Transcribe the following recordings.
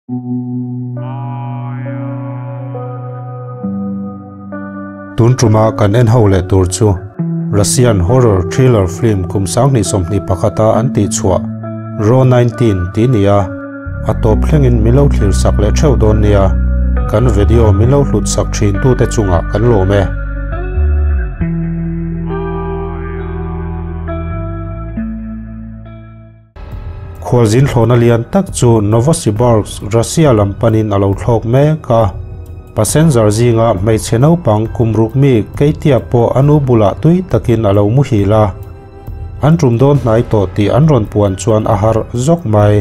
Tun tuma kan en ho leh tur chu Russian horror thriller film kum 2021 a an tih chhuah Raw 19 tih ni a, a tawp thlengin min lo thlir sak leh theuh dawn nia, kan video min lo hlut sak thin tute chungah kan lawm e. Khualzin thlawhna lian tak chu Novosibirsk, Russia lam panin a lo thlawk mek a. Passenger zinga hmeichhe naupang kum ruk mi Keitia pawh a nu bulah tui takin a lo muhil a. An tum dawn hnai tawh tih an rawn puan chuan a harh zawk mai.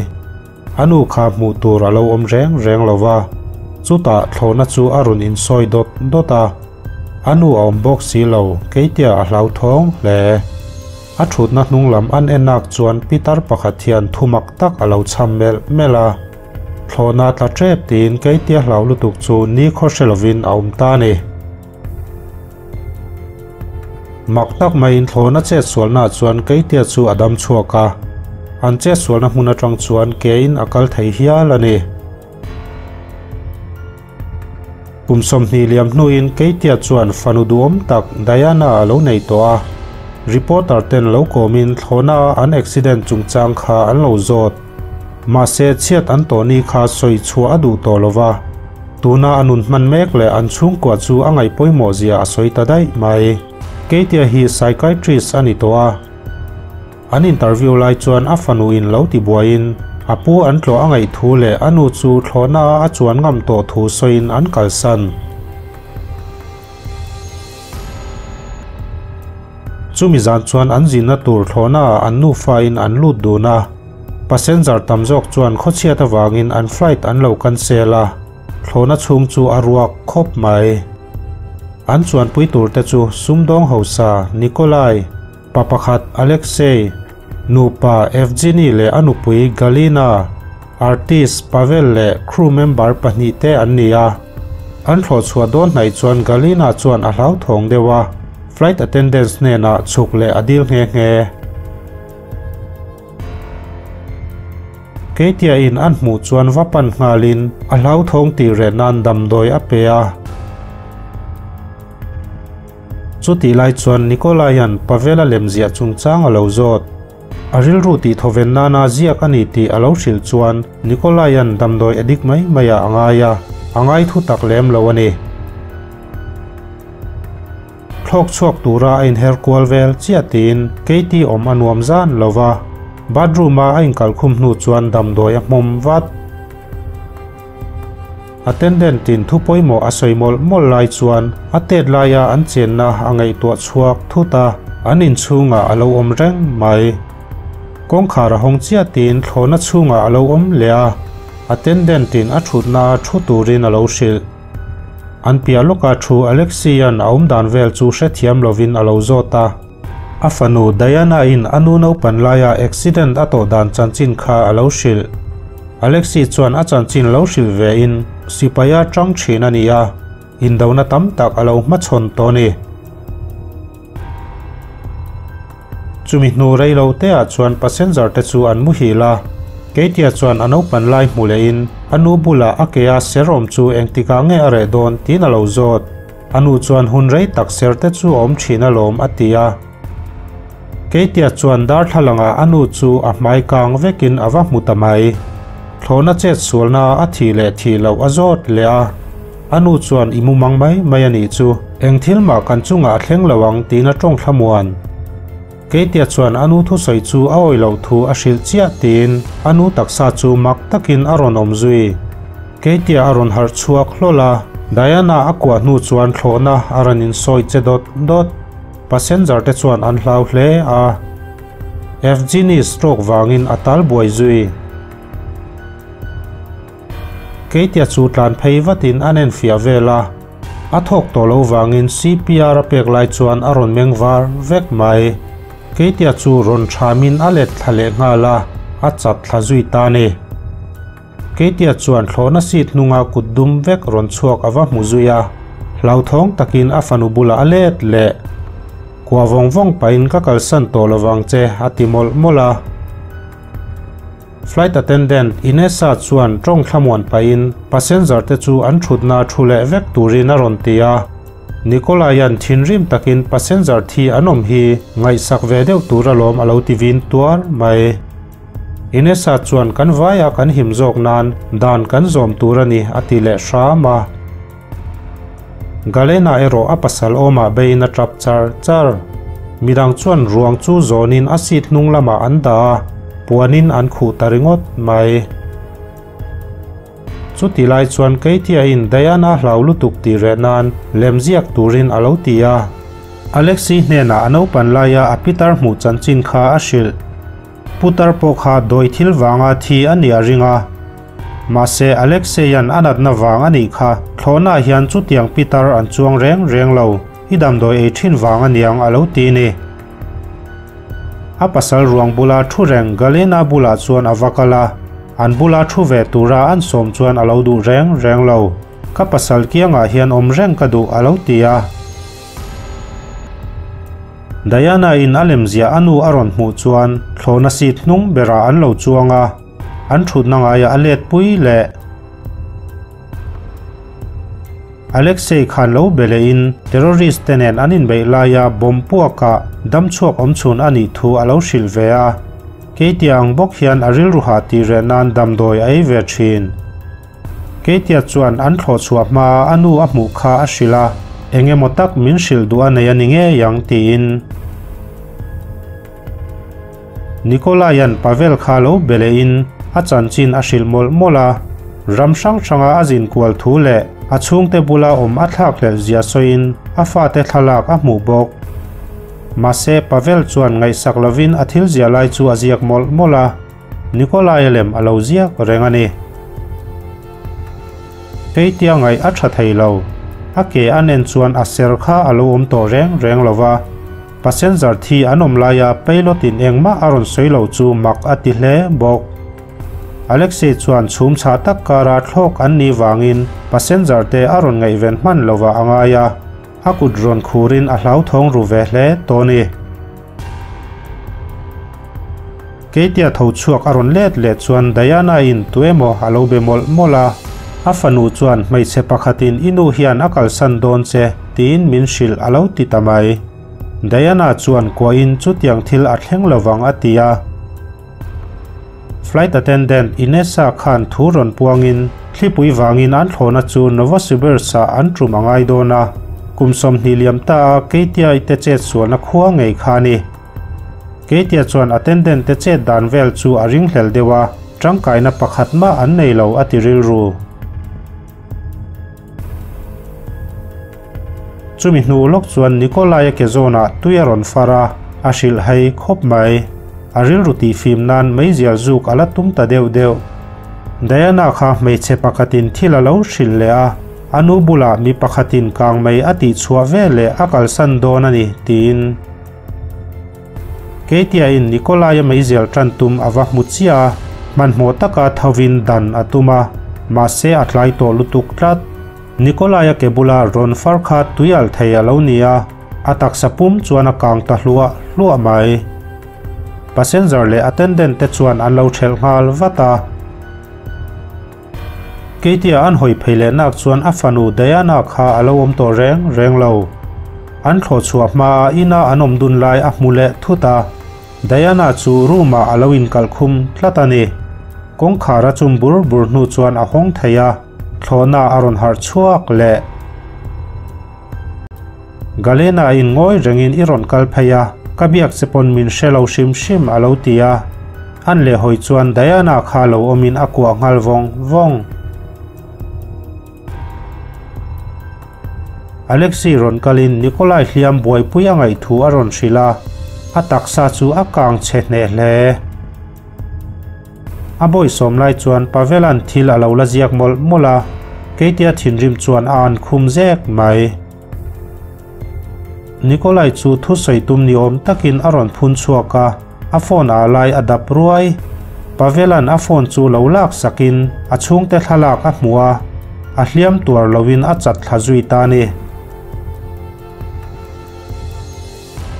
A nu kha hmuh tur a lo awm reng reng lo va, chutah thlawhna chu a rawn insawi dawt dawt a. A nu a awm bawk si lo, Keitia a hlauthawng hle. A thutna hnung lam an enak chuan pitar pakhat hian thu mak tak a lo chham melh melh a. Thlawhna tla tep tiin Keitia hlau lutuk chu nikhaw hre lovin a awm ta a ni. Mak tak maiin thlawhna chetsualnaah chuan Keitia chu a dam chhuak a, an chetsualna hmun atang chuan kein a kal thei hial a ni. Kum 20 liam hnuin Keitia chuan fanu duhawm tak Diana a lo nei tawh a, reporter ten lo kawmin thlawhna an accident chungchang kha an lo zawt. Mahse chhiat an tawh ni kha sawi chhuah a duh tawh lova, tuna a nun hman mek leh an chhungkua chu a ngaih pawimawh zia a sawi ta daih mai. Keitia hi psychiatrist a ni tawh a. An interview lai chuan a fanu in lo ti buaiin a pu an tlawh a ngaih thu leh a nu chu thlawhna a a chuan ngam tawh thu sawiin an kalsan. Chumi zan chuan an zinna tur thlawhna ah an nufa in an lut dun a, passenger tam zawk chuan khawchhiat avangin an flight an lo cancel a, thlawhna chhung chu a ruak khawp mai. An chuanpui tur te chu sumdawng hausa Nikolai, Pa pakhat Alexei, nupa Evgeny leh a nupui Galina, artist Pavel leh crew member pahnih te an ni a. An thlawh chhuah dawn hnaih chuan Galina chuan a hlauthawng deuh a, flight attendants hnenah chhuk leh a dil nghe nghe. Keitia in an hmuh chuan va pan nghalin a hlauthawng tih reh nan damdawi a pe a. Chutih lai chuan Nikolai-a'n Pavel-a lemziah chungchang a lo zawt. A rilru tih thawven nana ziak a ni tih a lo hrilh chuan Nikolai-a'n damdawi addict mai maiah a ngai a, a ngai thu tak lem lo a ni. Thlawk chhuak tura a inher kual vel chiah tiin Katie awm a nuam zan lo va, bathroom-a a inkalkhum hnu chuan damdawi a hmawm vat. Attendant in thu pawimawh a sawi mawlh mawlh lai chuan a tet laia an chenna a ngaihtuah chhuak thut a, an inchhungah a lo awm reng mai. Kawngkhar a hawng chiah tiin thlawhna chhungah a lo awm leh a, attendant in a thutna thu turin a lo hrilh. An piah lawka thu Alexei-a'n a awmdan vel chu hrethiam lovin a lo zawt a. A fanu Diana-in a nu naupan laia accident a tawh dan chanchin kha a lo hrilh. Alexei chuan a chanchin lo hrilh vein sipaia tang thin a ni a, indona tam tak a lo hmachhawn tawh a ni. Chumi hnu rei lo teah chuan passenger te chu an muhil a, Keitia chuan a naupan lai hmu lehin a nu bulah a ke a ser awm chu engtikah nge a reh dawn tiin a lo zawt. A nu chuan hun rei tak ser te chu a awm thin alawm a ti a. Keitia chuan darthlalangah a nu chu a hmai kang vekin a va hmu ta mai. Thlawhna chet sualna a thih leh thih loh a zawt leh a. A nu chuan i mumang mai mai a nih chu. Eng thil mah kan chungah a thleng lo ang tiin a tawng thlamuan. Keitia chuan a nu thusawi chu a awih loh thu a hrilh chiah tiin a nu taksa chu mak takin a rawn awm zui. Keitia a rawn harh chhuak hlawl a, Diana a kuah hnu chuan thlawhna a rawn insawi che dawt dawt. Passenger te chuan an hlau hle a. Evgeny stroke vangin a tal buai zui. Keitia chu tlan phei vatin an enfiah vel a, a thawk tawh lo vangin CPR a pek lai chuan a rawn meng var vek mai. Keitia chu rawn thamin a let thla leh nghal a, a chat thla zui ta a ni. Keitia chuan thlawhna seat hnunga kut dum vek rawn chhuak a va hmu zui a, hlauthawng takin a fanu bulah a let leh. Kua vawng vawng pahin ka kalsan tawh lovang che a ti mawlh mawlh a. Flight attendant Inessa chuan tawng thlamuan pahin passenger te chu an thutna thu leh vek turin a rawn ti a. Nikolai-a'n thinrim takin passenger thi an awm hi ngaihsak ve deuh tur alawm a lo ti vin tuar mai. Inessa chuan kan vaia kan him zawk nan dan kan zawm tur a ni a ti leh hram a. Galena erawh a pasal awmah beiin a tap char char. Midang chuan ruang chu zawnin a seat hnung lamah an dah a, puanin an khuh ta ringawt mai. Chuti lai chuan Katie-in Diana hlau lutuk tih reh nan lemziak turin a lo ti a. Alexi hnenah a naupan laia a pitar hmuh chanchin kha a hrilh. Putar pawh kha dawi thil vanga thi a nih a ring a. Mahse Alexei-a'n a natna vang a nih kha thlawhnaah hian chutiang pitar an chuang reng reng lo, i damdawi ei thin vang a niang a lo ti ni. A pasal ruang bula thu reng Galena bulah chuan a va kal a, an bula thu ve tura an sawm chuan a lo duh reng reng lo. Ka pasal kiangah hian awm reng ka duh a lo ti a. Diana-in a lemziah a nu a rawn hmuh chuan thlawhna seat hnung berah an lo chuang a, an thutna ngaiah a let pui leh. Alexei khan lo be lehin terrorist te nen an inbeih laia bomb puakah damchhuak awmchhun a nih thu a lo hrilh ve a. Keitia ang bawk hian a rilru hah tih reh nan damdawi a ei ve thin. Keitia chuan an thlawh chhuah hmaa a nu a hmuh kha a hrilh a, eng emaw tak min hrilh duh a nei a ni ngei ang tiin. Nikolai-a'n Pavel kha lo be lehin a chanchin a hrilh mawlh mawlh a, ram hrang hranga a zin kual thu leh a chhungte bula awm a thlakhlelh zia sawiin a fate thlalak a hmuh bawk. Mahse, Pavel chuan ngaihsak lovin a thil zia lai chu a ziak mawlh mawlh a. Nikolai-a lem a lo ziak reng a ni. Keitia ngaih a tha thei lo. A ke a nen chuan a ser kha a lo awm tawh reng reng lo va. Passenger thi an awm laia pilot-in engmah a rawn sawi lo chu mak a ti hle bawk. Alexei chuan chhum chhah tak kara thlawk an nih vangin passenger te a rawn ngaihven hman lovah a ngai a, a kut rawn khurin a hlauthawng ru ve hle tawh a ni. Keitia tho chhuak a rawn let leh chuan Diana-in tuemaw a lo be mawlh mawlh a, a fanu chuan hmeichhe pakhatin i nu hian a kalsan dawn che tiin min hrilh a lo ti ta mai. Diana chuan kuahin chutiang thil a thleng lovang a ti a. Flight attendant Inessa khan thu rawn puangin thlipui vangin an thlawhna chu Novosibirsk-ah an tum a ngai dawn a, kum 20 liam ta a Keitia-i te chetsualna khua ngei kha a ni. Keitia chuan attendant te chet dan vel chu a ringhlel deuh a, tangkaina pakhat mah an nei lo a ti rilru. Chumi hnu lawk chuan Nikolai-a ke zawnah tui a rawn far a, a hrilh hei khawp mai. A rilru tihfim nan meizial zuk a la tum ta deuh deuh. Diana kha hmeichhe pakhatin thil a lo hrilh leh a, a nu bulah mi pakhatin kang mei a tihchhuah veleh a kalsan dawn a ni, tiin. Keitia-in Nikolai-a meizial tan tum a va hmu chiah a, hmanhmawh taka thovin dan a tum a, mahse a tlai tawh lutuk tlat. Nikolai-a ke bula rawn far kha tui alh thei a lo ni a, a taksa pum chuan a kang ta hluah hluah mai. Passenger leh attendant te chuan an lo thelh nghal vat a. Keitia an hawi phei leh nak chuan a fanu Diana kha a lo awm tawh reng reng lo. An thlawh chhuah hmaa ina an awm dun lai a hmu leh thut a, Diana chu room ah a lo inkalh khum tlat a ni. Kawngkhar a chum bur bur hnu chuan a hawng thei a, thlawhna a rawn harh chhuak leh. Galena in ngawi rengin i rawn kal phei a, ka biak che pawn min hre lo hrim hrim a lo ti a. An leh hawi chuan Diana kha lo awmin a kuah nghal vawng vawng. Alexei rawn kalin Nikolai hliam buaipui a ngaih thu a rawn hrilh a, a taksa chu a kang chhe hneh hle. A bawisawm lai chuan Pavel-a'n thil a lo la ziak mawlh mawlh a, Keitia thinrim chuan a an khum zek mai. Nikolai chu thusawi tum ni awm takin a rawn phun chhuak a, a phone ah lai a dap ruai. Pavel-a'n a phone chu lo lak sakin a chhungte thlalak a hmu a, a hliam tuar loin a chat thla zui ta a ni.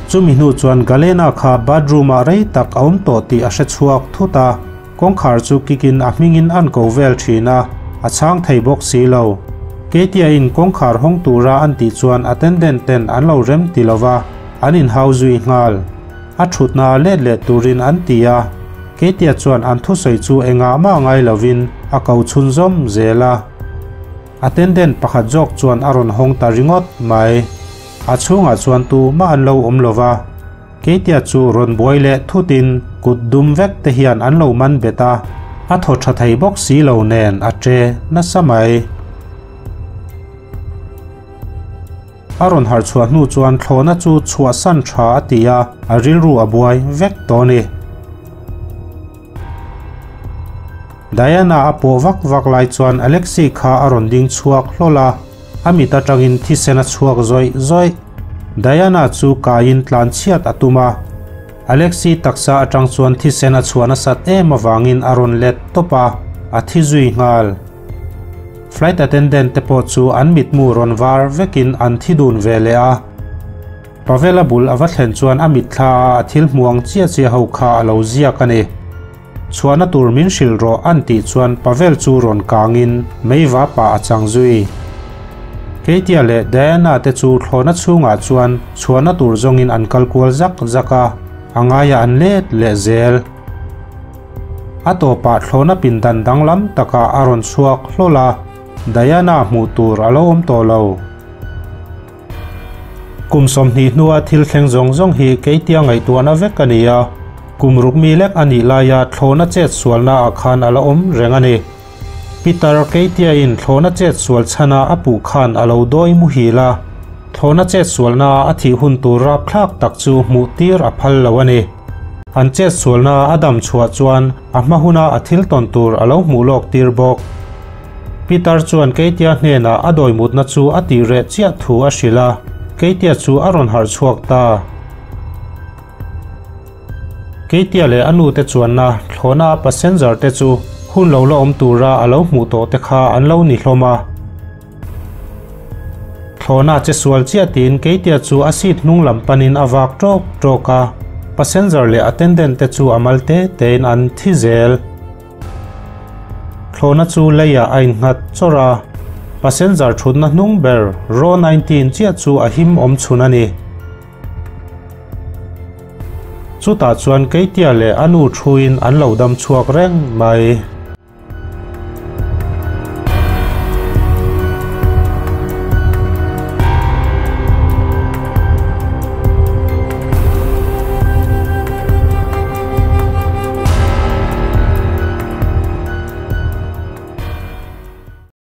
Chumi hnu chuan Galena kha bathroom ah rei tak a awm tawh tih a hre chhuak thut a. Kawngkhar chu kikin a hmingin an ko vel thin a, a chhang thei bawk si lo. Katie in kawngkhar hawng tura an tih chuan attendant ten an lo rem ti lova, an inhau zui nghal. A thutna let leh turin an ti a, Katie chuan an thusawi chu engah mah ngai lovin a ko chhunzawm zel a. Attendant pakhat zawk chuan a rawn hawng ta ringawt mai. A chhungah chuan tumah an lo awm lova. Katie chu rawn buai leh thutin kut dum vek te hian an lo man bet a, a thaw tha thei bawk si lo nen a che nasa mai. A rawn harh chhuah hnu chuan thlawhna chu chhuahsan tha a ti a, a rilru a buai vek tawh a ni. Diana a pawh vak vak lai chuan Alexei kha a rawn ding chhuak hlawl a, a mit atangin thisen a chhuak zawih zawih. Diana chu kaiin tlan chhiat a tum a, Alexei taksa atang chuan thisen a chhuah nasat em avangin a rawn let tawp a, a thi zui nghal. Flight attendant te pawh chu an mitmu rawn var vekin an thi dun ve leh a. Pavel-a bul a va thlen chuan a mitthla a a thil hmuang chiah chiah ho kha a lo ziak a ni. Chhuahna tur min hrilh rawh an tih chuan Pavel chu rawn kangin meiva pah a chang zui. Katie leh Diana te chu thlawhna chhungah chuan chhuahna tur zawngin an kal kual zak zak a, a ngaiah an let leh zel. A tawpah thlawhna pindan danglam takah a rawn chhuak hlawl a, Diana hmuh tur a lo awm tawh lo. Kum 20 hnua thil thleng zawng zawng hi keitia ngaihtuahna vek a ni a, kum ruk mi lek a nih laia thlawhna chet sualna ah khan a la awm reng a ni. Peter keitia in thlawhna chet sual chhana a puh khan a lo dawi muhil a, thlawhna chet sualna a thih hun tur rapthlak tak chu hmuh tir a phal lo a ni. An chet sualna a dam chhuah chuan a hma huna a thil tawn tur a lo hmuh lawk tir bawk. Peter chuan Katie hnenah a dawimutna chu a tih reh chiah thu a hrilh a, Katie chu a rawn harh chhuak ta. Katie leh a nute chuanna thlawhna a passenger te chu hun lo la awm tura a lo hmuh tawh te kha an lo ni hlawm a. Thlawhna che sual chiah tiin Katie chu a seat hnung lam panin a vak tawk tawk a, passenger leh attendant te chu a mal te tein an thi zel. Thlawhna chu leiah a innghat chawrh a, passenger thutna hnung ber row 19 chiah chu a him awm chhun a ni. Chutah chuan Keitia leh a nu thuin an lo dam chhuak reng mai.